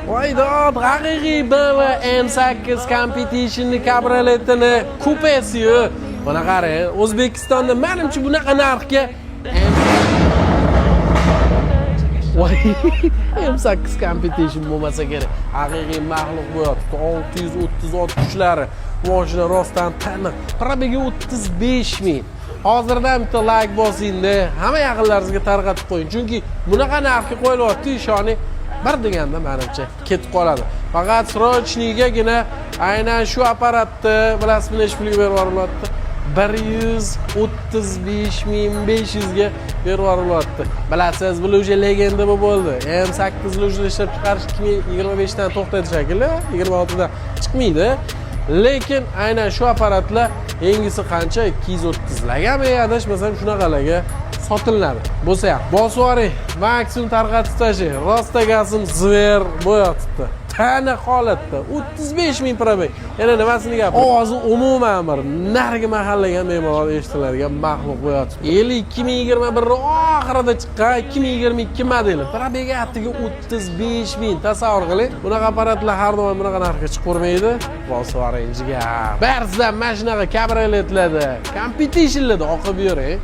Voy dod, haqiqiy BMW M8 Competition'ni kabrioletini kupesiyu. Mana qarang, O'zbekistonda manimcha bunaqa narxga Voy, M8 Competition bo'lmasa kerak. Haqiqiy maxluq bo'lyapti. 630 ot kuchlari. Mashina rostdan taniq. Пробег i 35 ming. Hozirdan bitta layk bosingda, hamma yaqinlaringizga tarqatib qo'ying. Chunki bunaqa narxga qo'yilyapti, ishoning, bir deganda manimcha ketib qoladi. Faqat срочный gagina aynan shu apparatni bilasizmi nechi pulga berib yuborilyapti? 135 500 ga berib yuborilyapti. Bilasiz, bu уже legenda bo'ldi. M8 ni уже ishlab chiqarish 2025 dan to'xtadi shekilli, 26 dan chiqmaydi. Lekin aynan shu apparatlar yangisi qancha? 230 lagami, adashmasam, shunaqalarga sotiladi. Bo'lsa ham bosib yuboring, maksimum tarqatib tashlang. Rost gasim зверь bo'lyapti. Tana holatda 35 ming пробег. Yana nimasini gap? Ovozi umuman bir narigi mahallaga ham bemalol eshitiladigan maxluq bo'lyapti. Yili 2021 oxirida chiqqan 2022 modeli. Пробег i atigi 35 ming. Tasavvur qiling. Bunaqa apparatlar har doim bunaqa narxga chiqavermaydi. Bosib yuboring, jigar. Ba'zidan mana shunaqa kabrioletlarda, competitionlarda oqib yuring.